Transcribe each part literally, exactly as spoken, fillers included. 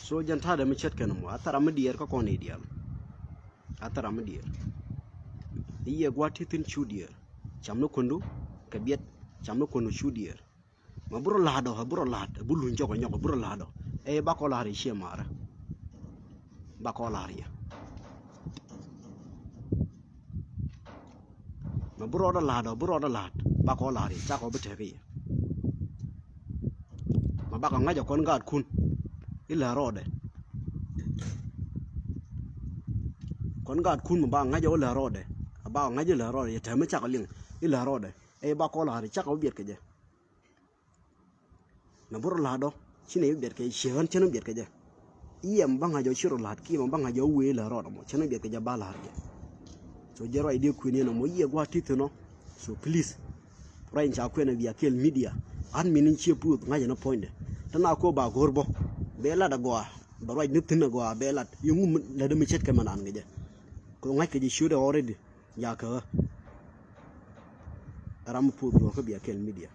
So jɛn ta̱a̱dɛ mi ce̱tkɛ ni mɔ a thara mi diɛɛr kä kɔn i̱ diaal. A thara mi diɛɛr. I̱ yɛ gua̱a̱t ti thi̱n cu diɛɛr. Cam ni kuändu kɛ biɛt. Cam ni kuändu cu diɛɛr. Mɛ bi rɔ la̱a̱t ɔ, ɛ bi rɔ la̱a̱t, ɛ bi luny jɔk ɛ nyɔk, ɛ bi rɔ la̱a̱t ɔ. Ɛ bakɔ la̱a̱t yɛ ciɛ maarä. Bakɔ la̱a̱t yɛ. Mɛ bi rɔɔdɛ la̱a̱t ɔ, bi rɔɔdɛ la̱a̱t, bakɔ la̱a̱t yɛ, cakɔ bi tɛk yɛ. Mɛ bakɔ ŋa̱c ɛ kɔn gaatkun i̱ lät rɔɔdɛ. Kɔn gaatkun mɛ bakɔ ŋa̱c ɛ wä lät rɔɔdɛ. Ɛ bakɔ ŋa̱c i̱ lät rɔɔdɛ, yɛ tɛm mi cakɔ liŋ i̱ lät rɔɔdɛ. Ɛ bakɔ la̱a̱t yɛ, cakɔ bi biɛt kɛ jɛ. Mɛ bi rɔ la̱a̱t ɔ, ci nɛ i̱ biɛt kɛ jɛ, ciɛ ɣän cä ni biɛt kɛ jɛ. I̱ ɛm bä ŋa̱c ɔ ci rɔ la̱a̱t kiɛ mɛ bä ŋa̱c ɔ wëë lät rɔɔdɛ mɔ, cä ni biɛt kɛ jɛ ba la̱a̱t jɛ. So jɛ ruac diɛ kuën yɛn ɔ mɔ, i̱ ɛ gua̱a̱t ti thi̱n ɔ. So please, ruac in ca kuɛn ɛ bia kɛl media. An min in ciɛ puɔth ŋa̱c ɛn ɔ puɔ̱nydɛ. Te na kuɔ ba go̱r bä. Bɛ lat ɛ gɔaa. Bɛ ruac ni thi̱n ɛ gɔaa bɛ lat. I̱ ŋu mi lat mi ce̱tkɛ mɛ naan kɛ jɛ. Kɛ ŋa̱c kɛ jɛ ciötdɛ already. Jakä ɣä. Ram mi puɔth duɔ̱ɔ̱r kä bia kɛl media.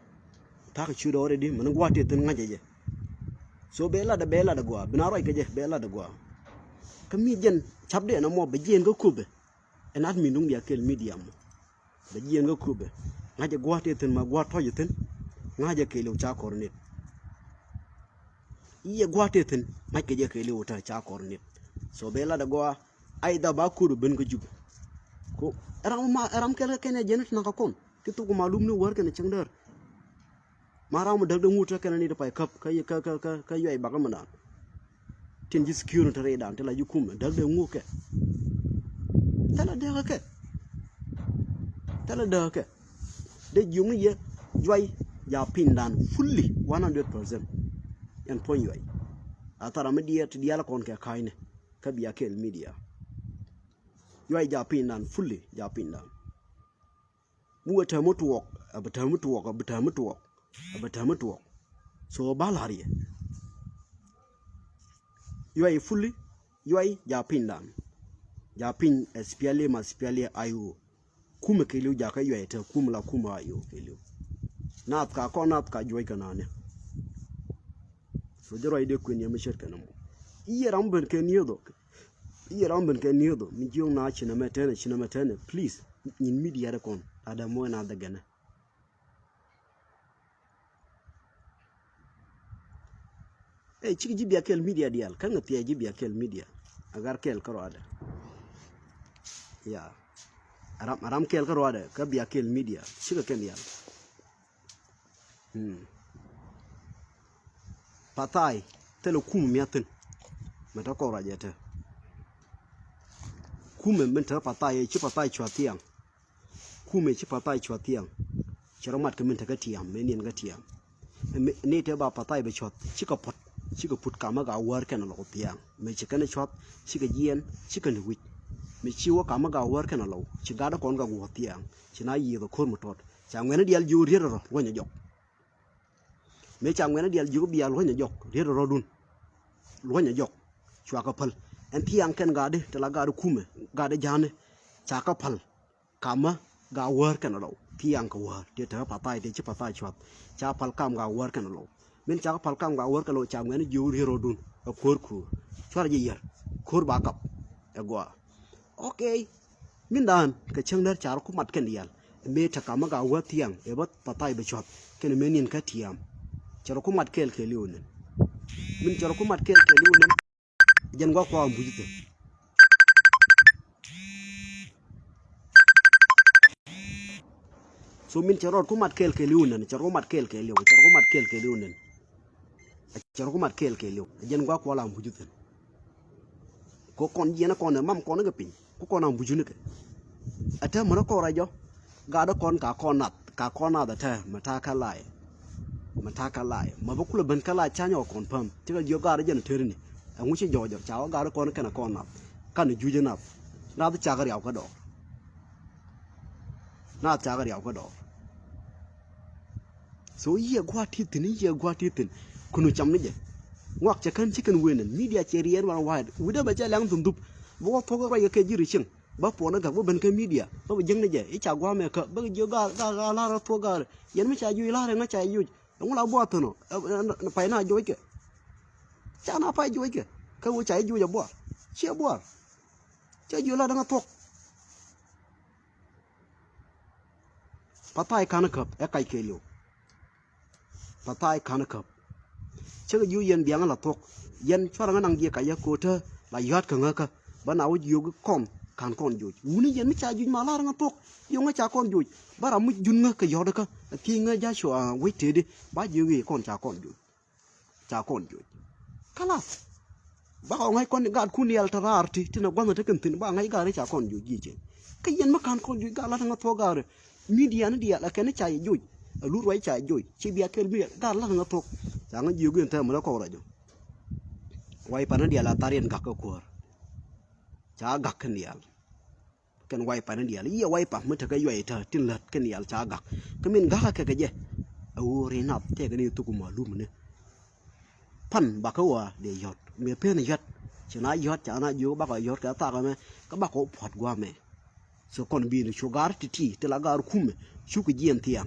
Ta̱a̱ kɛ ciötdɛ already, mɛn gua̱a̱th tëë thi̱n ŋa̱cä jɛ. So bɛ lat, bɛ lat a gɔaa, bi na ruac kɛ jɛ, bɛ lat a gɔaa. Kä mi jɛn capdɛ ɛn ɛmɔ bɛ jiɛn kä köpɛ. Ɛn admin duŋ bia kɛl media mɔ. Bɛ jiɛn kä köpɛ. Ŋa̱cä gua̱a̱th tëë thi̱n ma gua̱a̱th tɔ̱cä thi̱n. Ŋa̱cä kɛɛliw ca kɔr nit. I̱ yɛ gua̱a̱th tëë thi̱n, ŋa̱ckɛ jɛ kɛɛliw tɛ ca kɔr nit. So bɛ lat a gɔaa, either ba ko̱r ben kä Jubɛ. Ko ram ma, ram kɛl kä kɛn ɛ jɛn ti nakä kɔn. Ki thok ma lum ni wäär kɛn ɛ cäŋ däär. Ma ram mi däk dee ŋut te kɛn ni ti pay käp kä, kä, kä, kä, kä yuay bakä mi naan. Tin ji̱ security rɛydan ti la ji̱ kumɛ däk dee ŋut kɛ. Thilɛ däk kɛ. Thilɛ däk kɛ. Dee jiök ni yɛ yuay ja pinydan fully one hundred percent. Ɛn puɔ̱ny yuay. A thara mi diɛɛr ti diaal kɔn kɛ ka̱cnɛ kä bia kɛl media. Yuay ja pinydan fully, ja pinydan. Mi wee täämä tuɔɔk, a bi täämä tuɔɔk, a bi täämä tuɔɔk, a bi täämä tuɔɔk. So ba la̱r yɛ. Yuay fully, yuay ja pinydan. Ja piny SPLA ma SPLA IO. Kumɛ kɛɛliw jakä yuay te kumɛ la kumɛ IO kɛɛliw. Naath ka kɔn naath ka juɔc kɛ naanɛ. So jɛ ruac dee kuën yɛ mi ce̱tkɛ ni mɔ. I̱ yɛ ram ben kɛ niöth ɔ. I̱ yɛ ram ben kɛ niöth ɔ. Mi jiök na cinɛ mɛ tɛnɛ, cinɛ mɛ tɛnɛ. Please, nyin media dɛ kɔn. La dɛ mɔ na dɛ gɛnɛ. Ɛ, cikɛ ji̱ bia kɛl media diaal. Kä ŋɛ thiɛ ji̱ bia kɛl media. A gar kɛl kä ruadɛ. Ya. A ram, a ram kɛl kä ruadɛ. Kä bia kɛl media. Cikɛ kɛn diaal. Hmm. Pathai thilɛ kumɛ miathin. Mɛ te kɔn ruac ɛ te. Kumɛ min te pathai, ci pathai cua thiaŋ. Kumɛ ci pathai cua thiaŋ. Cɛ rɔ mat kɛ min te kä tiam, mɛ niɛn kä tiam. Ni te ba pathai bɛ cuath, cikɛ puɔt, cikɛ put kamä ga wäär kɛn a lɔw thiaŋ. Mɛ ci kɛn cuath, cikɛ jiɛn, cikɛ ni wi̱c. Mɛ ci wä kamä ga wäär kɛn a lɔw, ci gat kɔn ga guɔ̱th thiaŋ. Ci na yiëth a ko̱r mi tɔt. Ca ŋuɛ̈ni diaal jiök riet rɔ luɔ̱nyɛ jɔk. Mëë ca ŋuɛ̈ni diaal jiök bia luɔ̱nyɛ jɔk, riet rɔɔdun. Luɔ̱nyɛ jɔk. Cua kɛ päl. Ɛn thiaŋ kɛn gaatdi, te la gaatdi kumɛ, gaatdi ja̱a̱ni. Ca kɛ päl. Kamä gaa wäär kɛn a lɔw. Thiaŋ kɛ wäär. Tëë te pathai, tëë ci pathai cuath. Ca päl kam gaa wäär kɛn a lɔw. Min ca kɛ päl kam gaa wäär kɛn a lɔw, ca ŋuɛ̈ni jiök riet rɔɔdun. Ɛ ko̱r ko̱r. Cuarɛ jɛ yär. Ko̱r ba kap. Ɛ gɔaa. Ok. Min daan kɛ cäŋ däär ca rɔ ku mat kɛn diaal. Mëë te kamä gaa wäär thiaŋ ɛ bä pathai bɛ cuath kɛn mëë niɛn kä tiam. Cɛ rɔ ku mat kɛɛl kɛɛliw nɛn. Min cɛ rɔ ku mat kɛɛl kɛɛliw nɛn. Jɛn gua̱ kua̱ ambuc thi̱n. So min cɛ rɔ ku mat kɛɛl kɛɛliw nɛn, cɛ rɔ ku mat kɛɛl kɛɛliw, cɛ rɔ ku mat kɛɛl kɛɛliw nɛn. Cɛ rɔ ku mat kɛɛl kɛɛliw. Jɛn gua̱ kua̱ la ambuc thi̱n. Kɛ kɔn jiɛn kɔn ɛ mam kɔn kɛ piny. Ku kɔn a bucunikɛ. Ɛ te mänä kɔn rɛc jɔ. Gat kɔn ka kɔn nath, ka kɔn nath ɛ te mɛ ta̱a̱ kä la̱a̱c. Mɛ ta̱a̱ kä la̱a̱c. Mɛ bä kulɛ ben kä la̱a̱c ca̱ny ɔ kɔn päm. Cikɛ jiök gat jɛn ɛ tëërini. Ɛŋu ci jɔɔcɔ ca wä gat kɔn kɛn ɛ kɔn nath. Kan ɛ juuc ɛ nath. Nath cakɛ riaw kä dɔɔr. Nath cakɛ riaw kä dɔɔr. So yiëë gua̱a̱t ti thi̱n, yiëë gua̱a̱t ti thi̱n. Kunu cam ni jɛ. Ŋuak cɛ kän ci kɛn wen ɛn. Media cɛ riɛɛr wan wa̱a̱t. Wi̱dɛ bɛ cɛ lɛŋ thun dhup. Bä wä thuɔ̱k ruac kɛ ji̱ ri cieŋ. Bä puɔ̱n ɛ gak bä ben kä media. Bä bɛ jiäk ni jɛ. I̱ ca gua̱a̱mɛ kä. Bä jiök gaar, gaar, gaar, la̱r ɛ thuɔ̱k gaar. Yɛn mi ca juc la̱r ɛ ŋä ca juc. Ɛŋu la buath thi̱n ɔ. Ɛ, ɛ, ɛ, pay na juɔckɛ. Ca na pay juɔckɛ kä ɣöö ca ji̱ juɔc a buar. Ciɛ buar. Cä jiök la däŋ a thuɔ̱k. Pathai ka̱n käp ɛ kac kɛɛliw. Pathai ka̱n käp. Cä kɛ jiök yɛn biaŋä la thuɔ̱k. Yɛn cuarɛ ŋä naŋ jiɛ kac yä ko̱o̱tä la yɔ̱a̱t kä ŋäkä. Bä na wä jiök kɔn ka̱n kɔn joc. Wuni yɛn mi ca juc ma la̱r ŋä thuɔ̱k. Jiök ŋä ca kɔn joc. Bä ram mi jun ŋä kɛ yɔ̱a̱t kä. Ɛ thiec ŋä Jacua wec tëëdi. Ba jiök i̱ kɔn ca kɔn joc. Ca kɔn joc. Kalas. Bakɔ ŋa̱c kɔn gaat kun diaal te raar ti, ti na gua̱nh te kɛn thi̱n, ba ŋa̱c gaat ca kɔn joc ji̱ cieŋ. Kä yɛn mi ka̱n kɔn joc gaat lat ŋä thuɔ̱k gaat. Midia ni diaal ɛ kɛn ca yɛ joc. Ɛ lut ruac ca yɛ joc. Ci bia kɛl mi gaat lat ŋä thuɔ̱k. Ca ŋä jiök in thɛmɛ lɛ kɔk rɔ jɔ. Ruac pan ni diaal a thar yɛn gak kä kuäär. Ca gak kɛn diaal. Kɛn waipa ni diaal, i̱ yɛ waipa mi tekɛ yuay tä tin lät kɛn diaal ca gak. Kä min gak kɛ kɛ jɛ. A ɣöö ri nath tɛkɛ ni thuk malum ni. Pan bakɛ wa dee yɔt. Mëë pen yɔt. Ci na yɔt ca na jiök bakɔ yɔt kɛ thak ɛmɛ. Kä bakɔ puɔt guamɛ. So kɔn bi̱i̱ni cu gar ti̱ti̱ ti la gar kumɛ. Cukɛ jiɛn thiaŋ.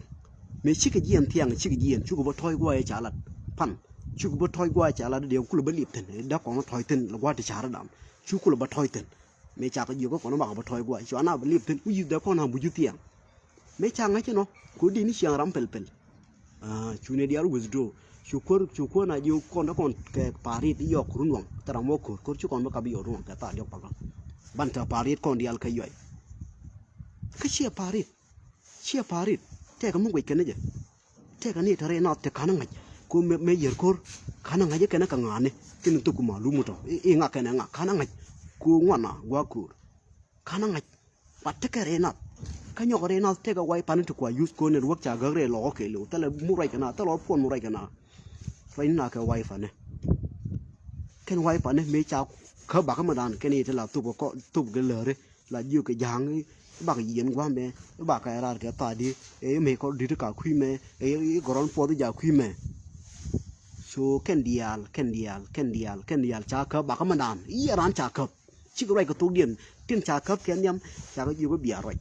Mëë cikɛ jiɛn thiaŋ, cikɛ jiɛn, cukɛ bä tɔ̱ɔ̱c guayɛ ca lat. Pan. Cukɛ bä tɔ̱ɔ̱c guayɛ ca lat, dee kulɛ bä lip thi̱n. Dee kɔn tɔ̱ɔ̱c thi̱n, la gua̱a̱t ti ca̱r dan. Cu kulɛ bä tɔ̱ɔ̱c thi̱n. Mëë cakɛ jiök kä kɔn bakɔ bä tɔ̱ɔ̱c guayɛ. Cua na bä lip thi̱n, wi̱i̱ dee kɔn a buju thiaŋ. Mëë ca ŋäc inɔ, kɛ ɣöö dee ni ciaŋ ram pɛl pɛl. Ah, cu ni diaal withdraw. Cu kuäär, cu kuäär na jiök kɔn dee kɔn kɛ pa̱a̱r riet i̱ yɔɔk run waŋ. Thil ram wä ko̱r, ko̱r ci kɔn bä kap i̱ yɔɔk run waŋ kɛ thaar diɔ̱k pakä. Ban te pa̱a̱r riet kɔn diaal kä yuay. Kä ciɛ pa̱a̱r riet. Ciɛ pa̱a̱r riet. Tɛkɛ mi guic kɛn jɛ. Tɛkɛ ni te rɛy nath te ka̱n ŋa̱c. Ko mëë, mëë yɛr ko̱r. Ka̱n ŋa̱c kɛn kɛ ŋa̱ni. Kɛn thuk malum tɔ. I̱, i̱ ŋa̱c kɛn ŋa̱c. Ka̱n ŋa̱c. Ko ŋuan a gua̱a̱k ko̱r. Ka̱n ŋa̱c. Kuat tekɛ rɛy nath. Kä nyɔk rɛy nath tekɛ waipa ni ti kua use ko network ca gäk rɛy lɔk kɛ liw. Thilɛ mu ruac kɛ na, thilɛ ɔ puɔn mu ruac kɛ na. Ruac ni na kɛ waipa ni. Kɛn waipa ni mëë ca kä bakä mi dan kɛn i̱ ti la thop kɛ kɔ, thop kɛ läri. La jiök kɛ ja̱a̱ŋ i̱ bak yieen gua̱a̱mɛ, i̱ bak kɛ raar kɛ thaadi, i̱ mëë kɔ di̱t ka kui̱mɛ, i̱ gɔrɔn puɔth i̱ ja kui̱mɛ. So kɛn diaal, kɛn diaal, kɛn diaal, kɛn diaal ca käp bakä mi dan. I̱ yɛ raan ca käp. Cikɛ ruac kɛ thokdiɛn tin ca käp kɛ nhiam, ca kɛ jiök i̱ bia ruac.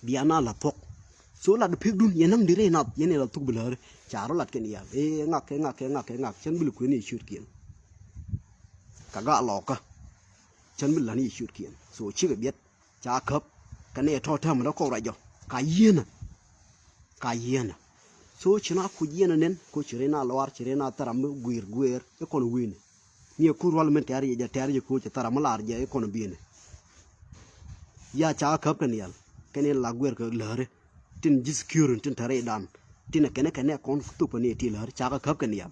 Bia na la thuɔ̱k. So lat pekdun yɛn naŋ di rɛy nath yɛn ɛ la thuk bi läri. Ca rɔ lat kɛn yal. Ɛ ŋak, ɛ ŋak, ɛ ŋak, ɛ ŋak. Cän bi lɛ kuɛn i̱ ciötkiɛn. Ka ga lɔkä. Cän bi lani i̱ ciötkiɛn. So cikɛ biɛt. Ca käp. Kɛ nɛ tɔ̱ täämɛ dee kɔk ruac jɔ. Ka yieenä. Ka yieenä. So ci na kuc yieenä nɛn. Ko ci rɛy na luaar, ci rɛy na thäram mi guiir guiir. I̱ kɔn wi̱i̱ni. Ni ɛ kur rual min tɛ̈r yɛ jɛ tɛ̈r yɛ koc ɛ thara mi lar jɛ i̱ kɔn bi̱i̱ni. Ya ca käp kɛ nial kɛn in la guer kɛ läri. Tin ji̱ security tin te rɛydan tin ɛ kɛnɛ kɛnɛ kɔn thuk kɛ ni ti läri ca kɛ käp kɛ nial.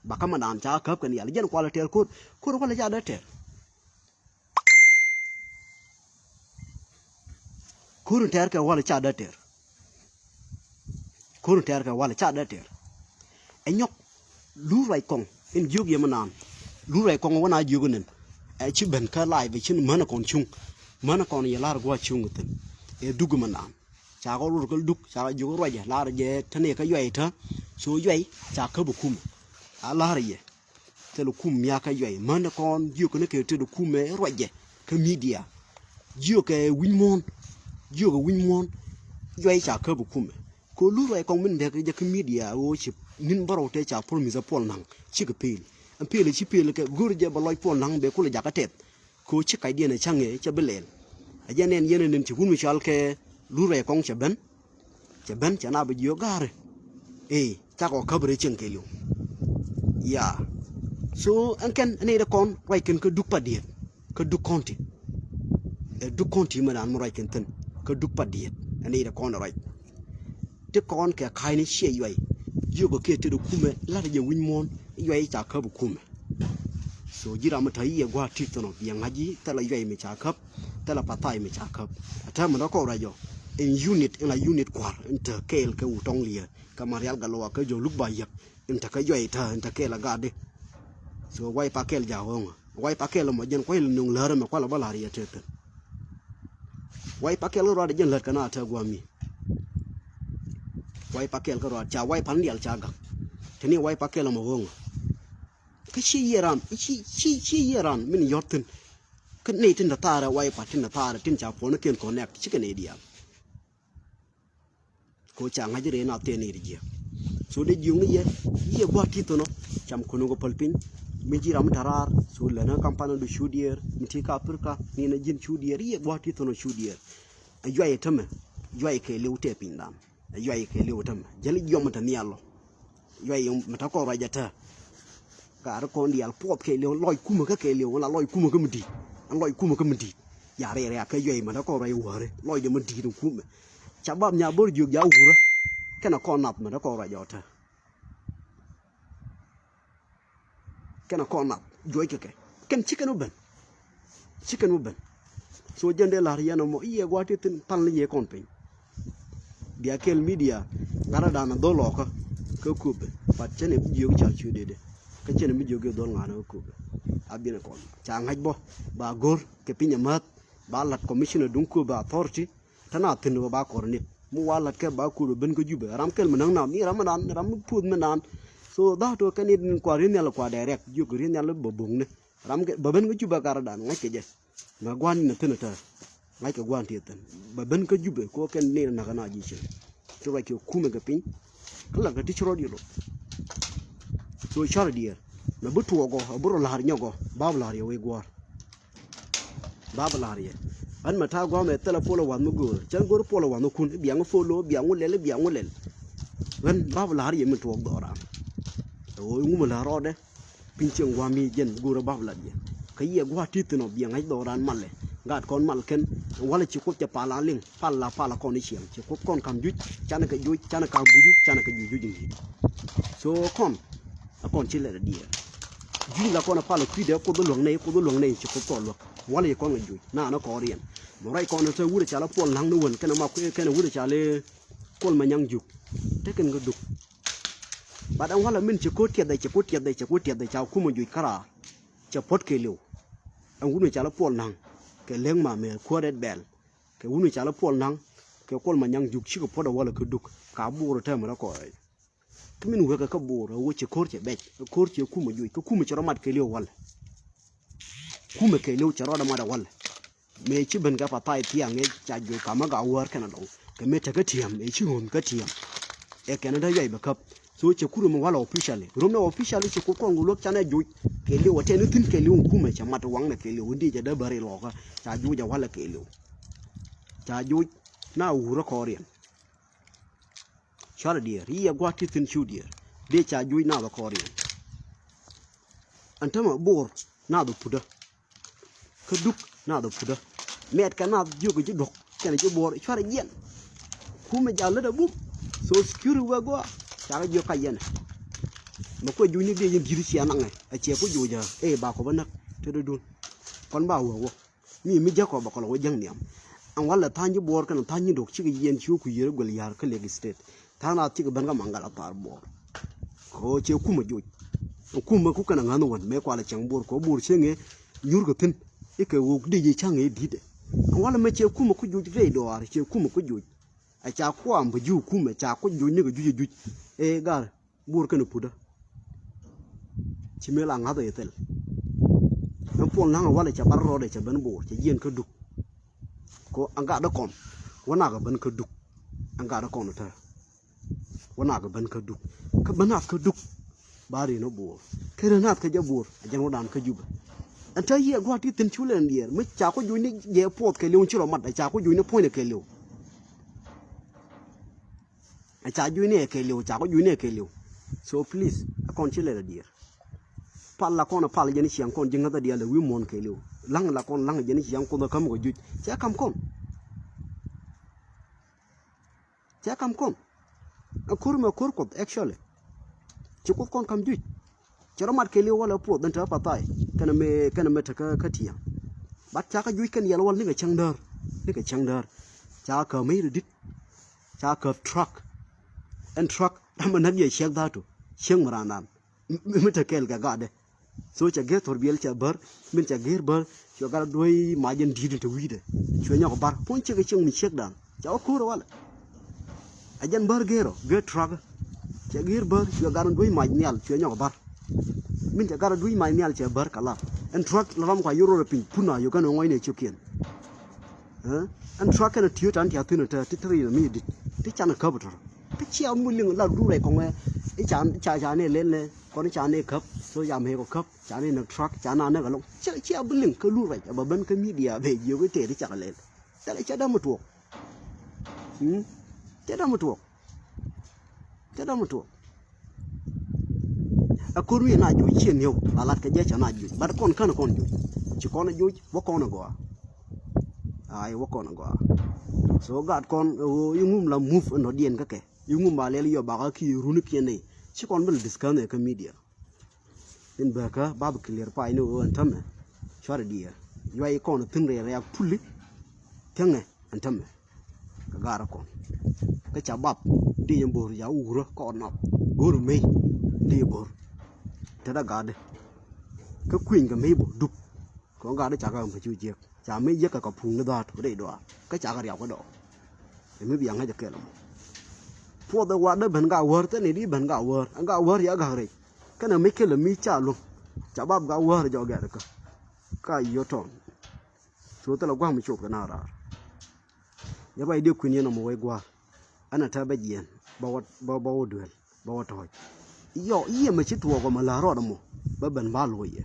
Ba kä ma dan ca kɛ käp kɛ nial jɛn kual ɛ tɛr ko̱r ko̱r kual ɛ ca dee tɛr. Ko̱r in tɛr kɛ wal ɛ ca dee tɛr. Ko̱r in tɛr kɛ wal ɛ ca dee tɛr. Ɛ nyɔk lur ruac kɔŋ in jiök yɛ mi naan. Lur ruac kɔŋ wä na jiök inin. Ɛ ci ben kä live ɛ cin mänɛ kɔn cuŋ. Mänɛ kɔn yɛ lar gua̱a̱ cuŋ ithin. Ɛ duk mi naan. Ca kɔ rur kä duk ca kɔ jiök ruacɛ lar jɛ te ni kä yuay tä. So yuay ca käp ɛ kumɛ. A lar yɛ. Thil kum miakä yuay män kɔn jiök ni kɛ tet kumɛ ruacɛ kä media. Jiök kɛ wi̱ny muɔ̱ɔ̱n. Jiök kɛ wi̱ny muɔ̱ɔ̱n. Yuay ca käp kumɛ. Ko lu ruac kɔŋ min dɛk jɛ kä media ɣöö ci ni̱n bärɔw te ca promise Puɔl Naŋ cikɛ pel. Ɛn pel ci pel kɛ go̱r jɛ bɛ lɔc Puɔl Naŋ bɛ kulɛ jakä tɛth. Ko ci kacdiɛn ɛ cäŋ ɛ cɛ bi lɛl. Ɛ jɛn ɛn yɛn ɛ nin ci wun mi cɔal kɛ lu ruac kɔŋ cɛ ben. Cɛ ben cɛ na bi jiök ga̱a̱ri. Ee cakɔ käp rɛy cieŋ kɛɛliw. Ya. So ɛn kɛn ɛn nɛy dee kɔn ruac kɛn kä duk pa diet kä duk kɔn ti. Ɛ duk kɔn ti mɛ dan mi ruac kɛn thin kä duk pa diet ɛn nɛy dee kɔn ruac. Ti kɔn kɛ ka̱cni ciɛ yuay. Jiök kɛ kiɛ tetdɛ kumɛ lat jɛ wi̱ny muɔ̱ɔ̱n yuay ca käp kumɛ. So ji̱ ram mi ta̱ yiëë gua̱a̱t ti̱i̱ thɔnɔ biɛ ŋa̱c ji̱ thilɛ yuay mi ca käp. Thilɛ pathai mi ca käp. A täämɛ dɔ̱ kɔk rɛc jɔ in unit in la unit kua̱r in te kɛɛl kɛ wutɔŋ liɛɛ kɛ Marial Gatluak kɛ jɔ̱ luk ba yäk in te kɛ yuay te in te kɛɛl a gatdi. So way pa kɛɛl ja̱ ɣööŋä way pa kɛɛl mɔ jɛn kuay lɛ nuŋ läärä mɛ kualɛ bä la̱r yɛ te thi̱n. Way pa kɛɛl kɛ ruaadɛ jɛn lät kɛ na te gua̱a̱mi. Way pa kɛɛl kɛ ruaad ca way pan dial ca gak. Te ni way pa kɛɛl mɔ ɣööŋä. Kä ci yiëë ran ci ci ci yiëë ran min yɔ̱t thi̱n. Kä nɛy tin te thaarɛ way pa tin te thaarɛ tin ca puɔ̱n ken connect cikɛ nɛy diaal. Ko ca ŋa̱c rɛy na thɛɛn nɛy ti jiääk. So dee jiökni yɛ yiëë gua̱a̱t ti̱i̱ thunɔ. Cam kɔn kɛ päl piny. Mi ji̱ ram mi te raar, so lɛn ɛ kampani du cu diɛɛr, mi ti ka Aprika, ni na ji̱n cu diɛɛr, i̱ ɛ gua̱a̱th ti thon cu diɛɛr. Ɛ yuay ɛ tämɛ, yuay kɛɛliw tɛ pinydan. Ɛ yuay kɛɛliw ɛ tämɛ. Jäl i̱ jiɔam mi te nhial ɔ. Yuay mi te kɔn ruac ɛ tɛ. Ka ri kɔn diaal puɔth kɛɛliw, lɔc kumɛ kä kɛɛliw, la lɔc kumɛ kä mi di̱i̱t. Ɛn lɔc kumɛ kä mi di̱i̱t. Ya rɛy rɛy a kɛ yuay mi te kɔn ruac ɛ wäri. Lɔcdɛ mi di̱i̱t ɛn kumɛ. Ca bap nya bo̱r jiök ja wurä. Kɛnɛ kɔn nath mi te kɔn ruac ɛ tɛ. Kɛnɛ kɔn nath juɔc kɛ kɛ kɛn ci kɛn wä ben. Ci kɛn wä ben. So jɛn dee la̱r yɛn ɛmɔ i̱ yɛ gua̱a̱th ti thi̱n pal ni yɛ kɔn piny. Bia kɛl midia gatdɛ dan a dhol ɔkä kä Köpɛ. But cɛn ɛ bi jiök car ciö dee dee kä cɛn ɛ bi jiök i̱ dhol ŋa̱n kä Köpɛ. A biɛn ɛ kɔn ca ŋa̱c bä ba go̱r kɛ piny ɛ mäth ba la̱t commissioner duŋ Köpɛ authority. Te na thi̱n ɣöö ba kɔr ni mi wa la̱t kɛ ba ko̱r ben kä Jubɛ ram kɛl mi näk na mi ram mi naan ram mi puɔth mi naan. So that ɣöö kɛn it kua ri̱n nhial kua direct jiök ri̱n nhial bä bo̱ŋni. Ram kɛ bä ben kä Jubɛ gatdɛ dan ŋa̱c kɛ jɛ. Mɛ gua̱n ni na thi̱n ɛ tɛ ŋa̱c kɛ gua̱n ti thi̱n bä ben kä Jubɛ ko kɛn ni na näk na ji̱ cin. Ci ruac kɛ kumɛ kɛ piny. Kä la kɛ ti ci rɔɔd yɛ lo̱k. So car diɛɛr na bi tuɔɔk ɔ a bi rɔ la̱r nyɔk ɔ ba bi la̱r yɛ wec gua̱a̱r. Ba bi la̱r yɛ ɣän mɛ ta̱a̱ gua̱a̱mɛ thilɛ follow wa̱th mi göör cän go̱r follow wa̱th mi kun i̱ biaŋ follow i̱ biaŋ wä lɛl i̱ biaŋ wä lɛl. Ɣän ba bi la̱r yɛ mi tuɔɔk dhɔran. Ɛ ɣöö i̱ ŋumɛ la̱r rɔɔdɛ. Piny cieŋ gua̱a̱m i̱ jɛn go̱o̱rä bap lat yɛ kä yiɛ gua̱a̱ ti̱th thin ɔ biɛ ŋa̱c dhɔran malɛ. Gaat kɔn mal kɛn walɛ ci kuoth cɛ pal a liŋ pal la pal a kɔn i̱ ciɛŋ ci kuoth kɔn kam juc canɛ kɛ juc canɛ ka guju canɛ kɛ juc juc in di̱i̱t. So kɔn a kɔn ci lɛt a diɛɛr. Juc la kɔn a pal a kui̱dɛ kuoth a luäŋ nɛy kuoth a luäŋ nɛy ci kuoth kɔn luäk. Walɛ ci kɔn kɛ juc naanä kɔɔriɛn. Mɛ ruac kɔn a te wurɛ cal a puɔl na̱ŋ ni wän kɛnɛ ma kuëë kɛnɛ wurɛ cal i̱ kuɔl ma nyaŋ juk. Te kɛn kɛ duk. Bat ɛn walɛ min cɛ ko̱r tiɛth ɛ cɛ ko̱r tiɛth ɛ cɛ ko̱r tiɛth ɛ ca kumɛ juc käraar. Cɛ puɔ̱t kɛɛliw. Ɛn wun mi ca lɛ puɔl na̱ŋ kɛ lek ma mɛ kuäär rɛt bɛl. Kɛ wun mi ca lɛ puɔl na̱ŋ kɛ kuɔl ma nyaŋ juk cikɛ puɔ̱t ɛ walɛ kä duk ka bo̱o̱r ɛ tɛmɛ rɛ kɔɔrɛ. Kä min wekɛ kä bo̱o̱r ɛ wä cɛ ko̱r cɛ bɛc ɛ ko̱r cɛ kumɛ juc kä kumɛ cɛ rɔ mat kɛɛliw walɛ. Kumɛ kɛɛliw cɛ rɔɔdɛ mat ɛ walɛ. Mëë ci ben kɛ pathai thiaŋ ëë ca juɔc kamäk a wäär kɛn a dɔŋ kɛ mëë tekä tiɛm ëë ci ɣöönh kä tiɛm. Ɛ kɛn a dee yuay bɛ käp. So cɛ kur mi walɛ officially rom ni officially cɛ kur kɔn gu luäk canɛ juɔc. Kɛɛliw a tɛn ni thi̱n kɛɛliw kumɛ cɛ mat waŋnɛ kɛɛliw in di cɛ dee bäri lɔkä ca juɔc a walɛ kɛɛliw. Ca juɔc na wurä kɔɔriɛn. Cuarɛ diɛɛr i̱ yɛ gua̱a̱t ti thi̱n cu diɛɛr dee ca juɔc na bɛ kɔɔriɛn. Ɛn tämɛ bo̱o̱r na bɛ putdä. Kä duk nath ɛ putdä. Mɛɛt kɛ nath jiök ji̱ duɔ̱k kɛnɛ ji̱ buɔɔr cuarɛ jiɛn. Kumɛ jal lätdɛ bum. So security wee gɔaa. Cakɛ jiök ka yɛn. Mɛ kuɛ junyni diɛ yɛn di̱t cia naŋɛ ɛ ciɛ ku juucä ëë ba kɔ bä näk tetdädun. Kɔn ba wee wä mi mi jäk kɔ bɛ kɔlɔ wä jäŋ nhiam. Ɛn walɛ tha̱a̱ny ji̱ buɔɔr kɛnɛ tha̱a̱ny ji̱ duɔ̱k cikɛ yɛn ci wä ku yiër guɛl ya̱r kä Lake State. Tha̱a̱ŋ na thi̱kɛ ben kä maŋgal a thaar buɔɔr. Kɛ ɣöö cɛ kumɛ joc. Kumɛ ku kɛn a ŋa̱n wän mëë kualɛ cäŋ buɔɔr kɛ ɣöö buɔɔr cäŋ ëë nyuur kɛ thi̱n. Ikɛ ɣöö dee jɛ cäŋ ëë di̱t ɛ. Walɛ mɛ cɛ kumɛ ku joc rɛy dɔaar cɛ kumɛ ku joc. Ɛ ca kuam bä ji̱ kumɛ ca ku joc nikɛ juc ɛ juc. Ëë gar buɔɔr kɛn ɛ putdä. Ci mëë la ŋa̱th ɛ thil. Ɛn puɔl na̱ŋ ɛ walɛ cɛ bar rɔɔdɛ cɛ ben buɔɔr cɛ jiɛn kä duk. Kɛ ɣöö ɛn gatdä kɔn wä nak ɛ ben kä duk. Ɛn gatdä kɔn ɛ tär. Wä nak ben kä duk kä ben nath kä duk. Ba rin ɔ buɔɔr kä rin nath kä jɛ buɔɔr a jɛn wä dan kä Jubɛ. Ɛn te yiɛ gua̱a̱t ti thi̱n cu lɛn diɛɛr mi ca ku juc ni jɛ puɔth kɛ liw ci rɔ mat a ca ku juc ni puɔ̱ny ni kɛ liw. A ca juc ni ɛ kɛ liw ca ku juc ni ɛ kɛ liw. So please a kɔn ci lɛn diɛɛr. Pal la kɔn a pal jɛn ciaŋ kɔn ji̱ ŋäth a diaal ɛ wi̱i̱ muɔ̱ɔ̱n kɛ liw laŋ la kɔn laŋ jɛn ciaŋ kuoth a käm kɛ juc cɛ kam kɔn. Cɛ kam kɔn. Ɛ ko̱r mɛ ko̱r kuoth actually. Ci kuoth kɔn kam juc. Cɛ rɔ mat kɛ liw walɛ puɔth ɛn te pathai kɛnɛ mɛ kɛnɛ mɛ te kä kä tiɛŋ. Bat ca kä juc kɛn yɛl wal nikɛ cäŋ däär nikɛ cäŋ däär. Ca käp mɛ yir dit. Ca käp truck. Ɛn truck ram mɛ näk yɛ ciɛk dhatu ciɛk mɛ randan. Mi te kɛɛl kɛ gatdɛ. So cɛ gɛr thor biɛl cɛ bär min cɛ gɛr bär. Cuɛ gat a duɔ̱i mac in di̱i̱t in te wi̱i̱dɛ. Cuɛ nyɔk bar puɔ̱ny ciek ɛ cieŋ mi ciekdan ca wä ko̱r ɛ walɛ. A jɛn bär gɛr ɔ gɛr truck. Cɛ gɛr bär cuɛ gat in duɔ̱i mac nhial cuɛ nyɔk bar. Min cɛ gat a duɔ̱i mac nhial cɛ bär kɛ lar ɛn truck la ram kua yoro rɛ piny pun a yök ɛn ɛ ŋɔcni ɛ ciokiɛn. Ɛn truck kɛn a tiöt an tia thi̱n ɛ te ti te ri mi dit ti can ɛ käp ɛ tɔr. Ti cia mi liŋ la du rɛy kɔŋɛ. I̱ ca ca ca ni lel nɛ kɔn i̱ ca ni käp. Jam hek ɔ käp ca ni näk truck ca na näk alɔŋ. Cɛ cɛ a bi liŋ kä lur rɛc a bɛ ben kä media bɛ jiök i̱ tëë ti cak lɛl. Thilɛ cɛ däm ɛ tuɔɔk. Cɛ däm ɛ tuɔɔk. Cɛ däm ɛ tuɔɔk. A ko̱r wi̱i̱ na joc ciɛ ni̱ew a lat kɛ jɛ cɛ na joc. But kɔn känɛ kɔn joc. Ci kɔn ɛ joc wä kɔn ɛ gɔaa. Ay wä kɔn ɛ gɔaa. So gaat kɔn ɛ ɣöö i̱ ŋum la move ɛnɔ diɛn kä kɛ. I̱ ŋum ba lɛl yɔ bakä ki runi kiɛn nɛy. Ci kɔn bi la discuss ɛ kä media. In bäkä bap clear pay ni ɣöö ɛn tämɛ. Cuarɛ diɛɛr. Yuay kɔn thi̱n rɛy rɛyak puli. Thiäŋɛ ɛn tämɛ. Kɛ gaarä kɔn. Kä ca bap. Di yɛn bo̱r ca wurä kɔn nɔk. Go̱r mey. Di yɛn bo̱r. Te da gaatdi. Kä kui̱ny kɛ mey bä dup. Kɔn gaatdi ca kä ɛm pä cu jiɛk. Ca mey jiɛk kɛ kɛ puŋ ni dhaat. Rɛy dɔaar. Kä ca kɛ riap kä dɔɔk. Ɛ mi bia ŋäc ɛ kɛl ɛmɔ. Puɔth ɛ watdä ben gak wäär thɛn i̱ di ben gak wäär ɛn gak wäär ya gak rɛc. Kɛnɛ mi kɛl ɛ mi ca luäŋ. Ca bap gak wäär jɔk gɛ̈t kä. Ka yio̱ tɔn. Cu thilɛ gua̱a̱m mi cop kɛ na raar. Yɛ ruac diɛ kui̱n yɛn ɔmɔ wec gua̱a̱r. Ɛn ɛ tɛ bä jiɛɛn bä wä bä wä duel bä wä tɔ̱ɔ̱c. Yɔ i̱ yɛ mɛ ci tuɔɔk ɔmɔ la̱r rɔɔd ɔmɔ bä ben ba lo̱c yɛ.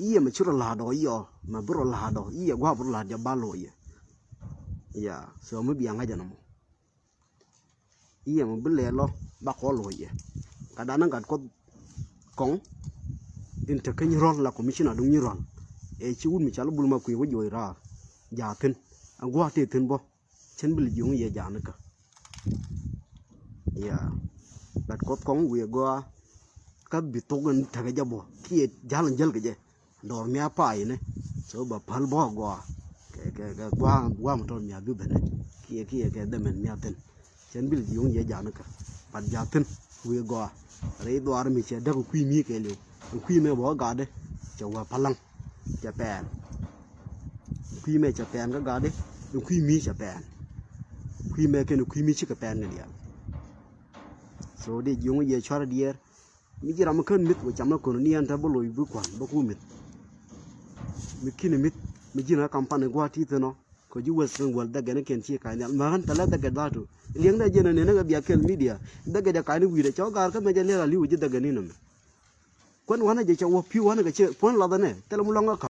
I̱ yɛ mɛ ci rɔ la̱a̱dɔ i̱ yɔ mɛ bi rɔ la̱a̱dɔ i̱ yɛ gua̱a̱p rɔ la̱a̱d jɛ ba lo̱c yɛ. Ya so mi bia ŋa̱c ɛn ɔmɔ. I̱ yɛ mɛ bi lɛɛl lɔ ba kɔn lo̱c yɛ. Ka dan ni gat kuɔth kɔŋ. In te kä nyi rɔl la commissioner duŋ nyi rɔl. Ɛ ci wut mi cal bul ma kui̱ wä juɔc raar. Jaathin ɛn gua̱a̱ tëë thi̱n bä. Cän bi lɛ jiöŋ yɛ ja̱a̱n kä. Ya. Gat kuɔth kɔŋ wi̱i̱ gɔaa. Kä bi thok in tekɛ jɛ bɔ kiɛ ja̱l in jäl kɛ jɛ. Dɔɔr mia pay ni. So bɛ päl bɔ gɔaa. Kɛ kɛ kɛ gua̱a̱ gua̱a̱ mi tɔt mia bi ben ni. Kiɛ kiɛ kɛ dämɛn mia thin. Cän bi lɛ jiöŋ yɛ ja̱a̱n kä. Pat ja̱a̱ thin wi̱i̱ gɔaa. Rɛy dhuaar mi cɛ däk kui̱ mi kɛɛliw. Kui̱ mɛ bɔ gatdi cɛ wä palaŋ. Cɛ pɛɛn. Kui̱ mɛ cɛ pɛɛn kä gatdi. Kui̱ mi cɛ pɛɛn. Kui̱ mɛ kɛn kui̱ mi cikɛ pɛɛn kɛ diaal. So dee jiöŋ yɛ cuarɛ diɛɛr. Mi ji̱ ram mi kän mi̱th wä cam na kön ni ɛn te bä loc bi kua̱n bä ku mi̱th. Mi ki̱n mi̱th mi ji̱n a kampani gua̱a̱ ti thi̱n ɔ. Kɛ ji̱ Western World dhɛkɛ ni kɛn ci ka̱ny nhial mɛ ɣän thɛlɛ dhɛkɛ dhatu. Liɛŋdɛ jiɛn ɛn nɛn ɛ kɛ bia kɛl media. Dhɛkɛ jɛ ka̱ny ni wi̱i̱dɛ cɔ gaar kä mɛ jɛ liɛl a li̱w ji̱ dhɛkɛ ni nɛmɛ. Kuän wanɛ jɛ cɛ wä pi̱w wanɛ kɛ cɛ puɔ̱n lathɛ nɛ thilɛ mu lɔŋ kä ka̱p.